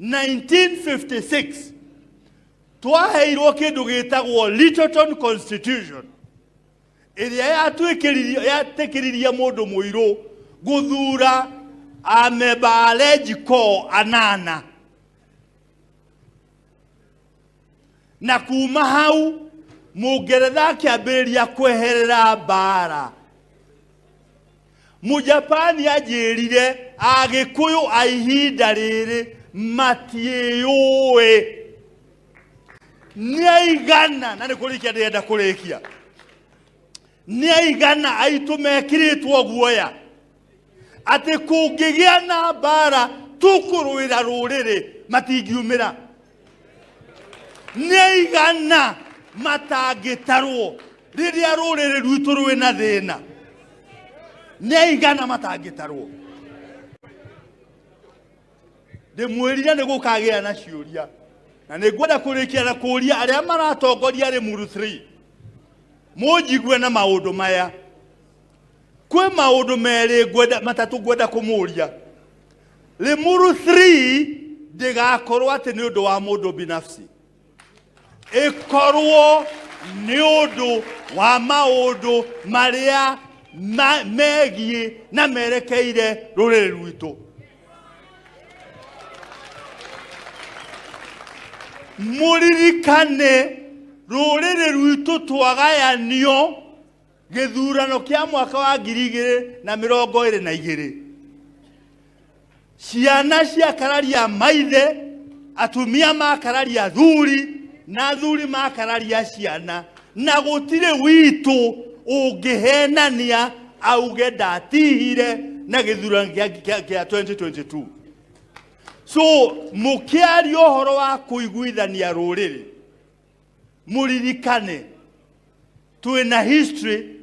1956 twaheirwo kĩndũ gĩtagwo Littleton Constitution ĩrĩa yatwĩkĩririe yatĩkĩririe mũndũ mũirũ gũthura amemba a LegCo anana. Na kuma hau Mũngeretha akĩambĩrĩria kweherera mbara. Mũjapani anjĩrire Agĩkũyũ a ihinda rĩrĩ matiĩyũĩ. Nĩ aigana, na nĩ kũrĩkia ndĩrenda kũrĩkia, nĩ aigana aitũ mekĩrĩtwo guoya atĩ kũngĩgĩa na mbara tũkũrũĩra rũrĩrĩ matingiumĩra. Nĩ aigana matangĩtarwo rĩrĩa rũrĩrĩ rwitũ rwĩna thĩna. Nĩ aigana matangĩtarwo. Ndĩmwĩrire nĩ gũkagĩa na ciũria, na nĩ ngwenda kũrĩkia na kũria arĩa maratongoria Limuru 3 mũnjigue na maũndũ maya. Kwĩ maũndũ merĩ ngwenda, matatũ ngwenda kũmũria. Limuru 3 ndĩgakorwo atĩ nĩ ũndũ wa mũndũ binafsi, ĩkorwo nĩ ũndũ wa maũndũ marĩa megiĩ na merekeire rũrĩrĩ rwitũ. Mũririkane rũrĩrĩ rwitũ twagayanio gĩthurano kĩa mwaka wa ngiri igĩrĩ na mĩrongo ĩrĩ na igĩrĩ. Ciana ciakararia maithe, atumia makararia athuri, na athuri makararia ciana, na gũtirĩ witũ ũngĩhenania auge ndatihire na gĩthurano kĩa 2022. So mũkĩaria ũhoro wa kũiguithania rũrĩrĩ, mũririkane twĩna history,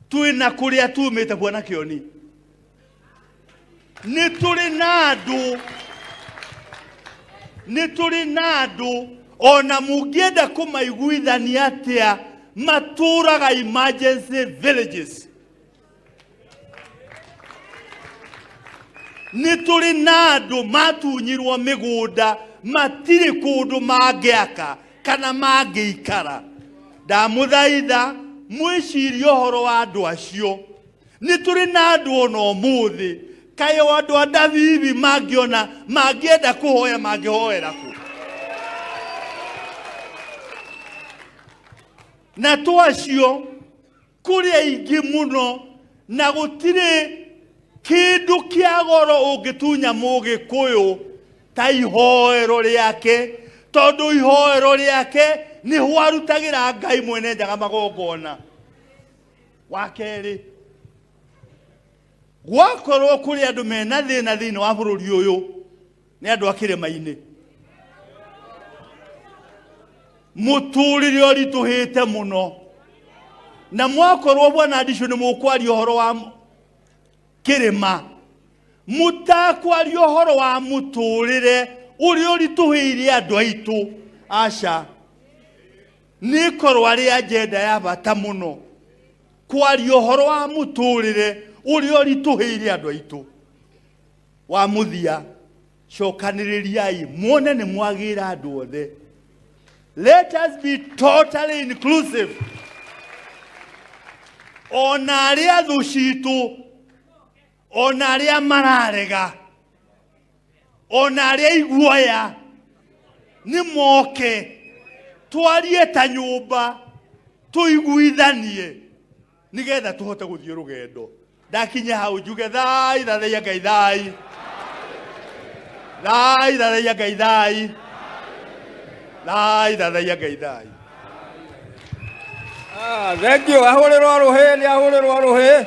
twĩna kũrĩa tumĩte. Bwana Kĩoni, nĩ tũrĩ na andũ, nĩ tũrĩ na andũ ona mũngĩenda kũmaiguithania atĩa matũraga emergency villages. Nĩ tũrĩ na andũ matunyirwo mĩgũnda matirĩ kũndũ mangĩaka kana mangĩikara. Ndamũthaitha mwĩcirie ũhoro wa andũ acio. Nĩ tũrĩ na andũ ona ũmũthĩ kaĩ o andũ a Ndavivi mangĩona mangĩenda kũhoya mangĩhoera kũ? Na twacio kũrĩ aingĩ mũno, na gũtirĩ kĩndũ kĩa goro ũngĩtunya mũgĩkũyũ ta ihoero rĩake, tondũ ihoero rĩake nĩho arutagĩra Ngai mwene njaga magongona. Wa kerĩ, gwakorwo kũrĩ andũ mena thĩna thĩinĩ wa bũrũri ũyũ nĩ andũ a kĩrĩma-inĩ. Mũtũrĩre ũritũhĩte mũno, na mwakorwo bwana Ndicũ nĩ mũkwaria ũhoro wa kĩrĩma, mũtakwaria ũhoro wa mũtũrĩre ũrĩa ũritũhĩire andũ aitũ. Aca, nĩ korwo arĩ agenda ya bata mũno kwaria ũhoro wa mũtũrĩre ũrĩa ũritũhĩire andũ aitũ. Wa mũthia, cokanĩrĩriai muone nĩ mwagĩra andũ othe. Let us be totally inclusive. Ona arĩa thũ citũ, ona arĩa mararega, ona arĩa iguoya, nĩ moke twarie ta nyũmba, tũiguithanie nĩgetha tũhote gũthiĩ rũgendo. Ndakinya hau njuge thai thathaiya Ngai thai, thai thathaiya Ngai thai, thai thathaiya Ngai thai. Thank you. Ahũrĩrwo rũhĩ, nĩ ahũrĩrwo rũhĩ.